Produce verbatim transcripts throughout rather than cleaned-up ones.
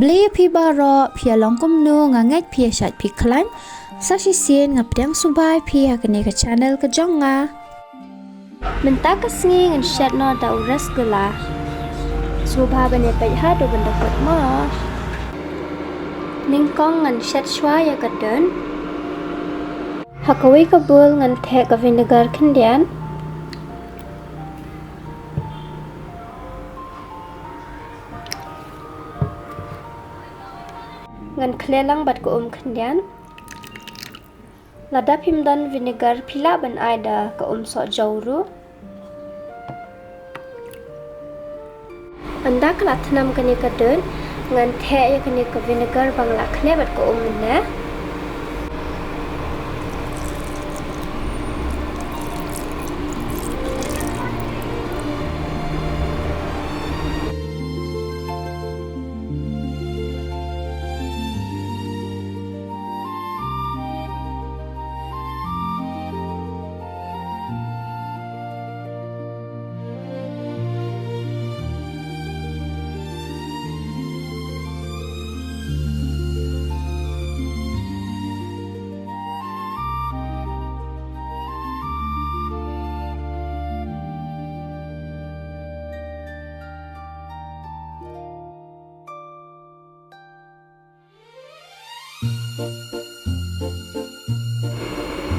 Khublei ïa phi baroh, phi ïa long kumno, nga ngeit phi ïa shait phi khlaiñ. Sa shisien nga pdiang sngewbha ïa phi ha kane ka channel ka jong nga. Mynta ka sngi ngan shet noh da u rasgulla. Sngewbha ban ïa peit haduh ban da kut mo. Nyngkong ngan shet shuwa ïa ka dun. Ha kawei ka bowl ngan theh ka vinegar khyndiat. Ngan khleh lang bad ka um khyndiat. Lada phim don vinegar phi lah ban ai da ka um sohjew ruh. Ynda ka la thnam kane ka dun, ngan theh ïa kane ka vinegar ba nga la khleh bad ka um mynne.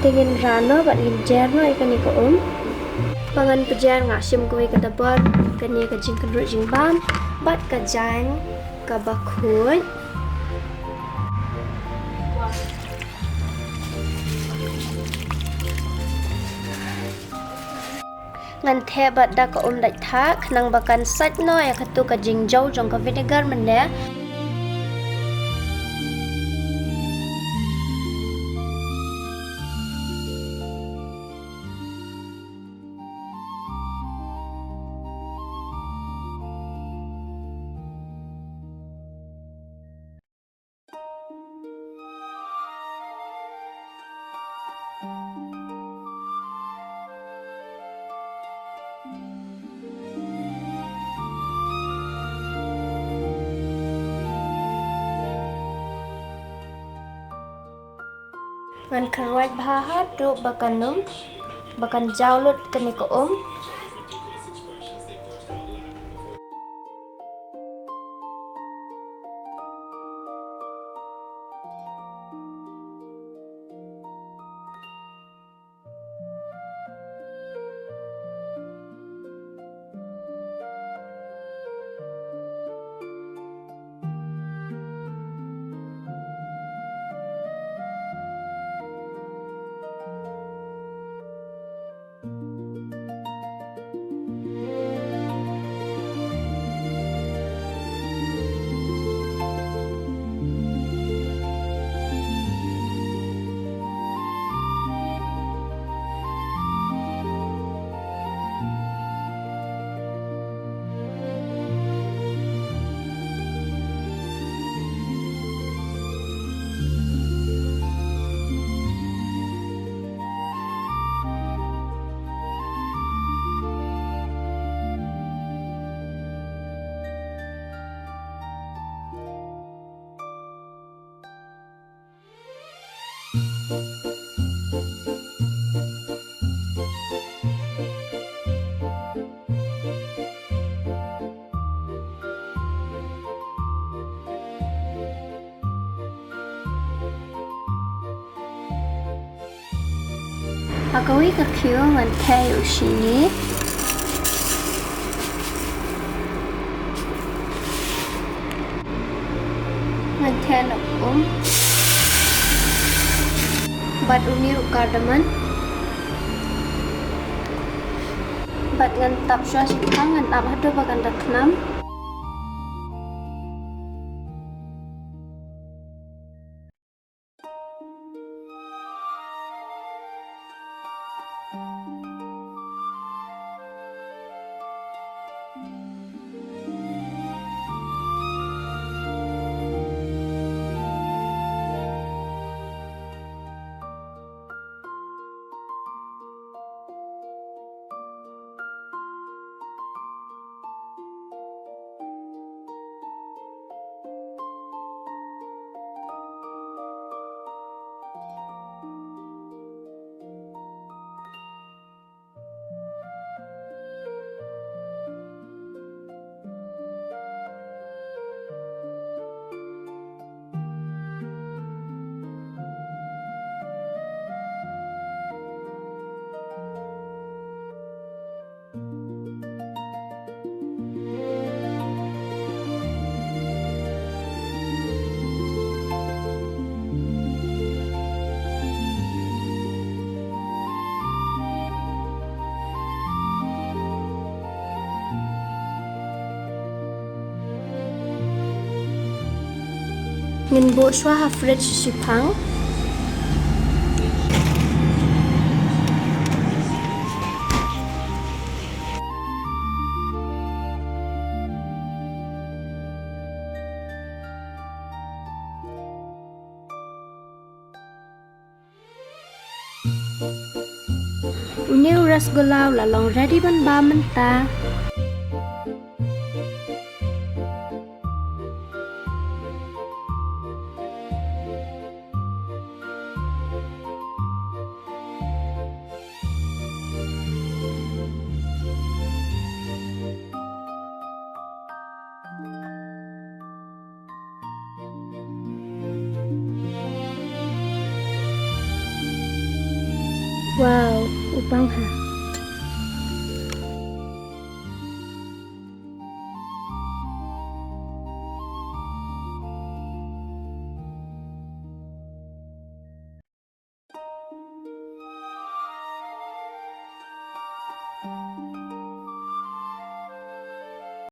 Te ngin rah noh bad ngin jer noh ïa kane ka um. Ba ngan pynjer nga shim kawei ka dabor, kane ka jingkynruh jingbam bad ka jaiñ kaba khuid. Ngan theh bad da ka um dait thah khnang ba kan sait noh ïa katu ka jingjew jong ka vinegar mynne. Ngan kyrwat bha haduh ba kan um, ba kan jaw lut kane ka um. Ha kawei ka khiew ngan theh u shini. Ngan theh noh um. Bad une u cardamom. Bad ngan tap shuwa shi tang, ngan ap haduh ba kan da thnam. Ngin buh shuwa ha fridge shiphang. Une u rasgulla u la long ready ban bam mynta. Wow, u pang ha.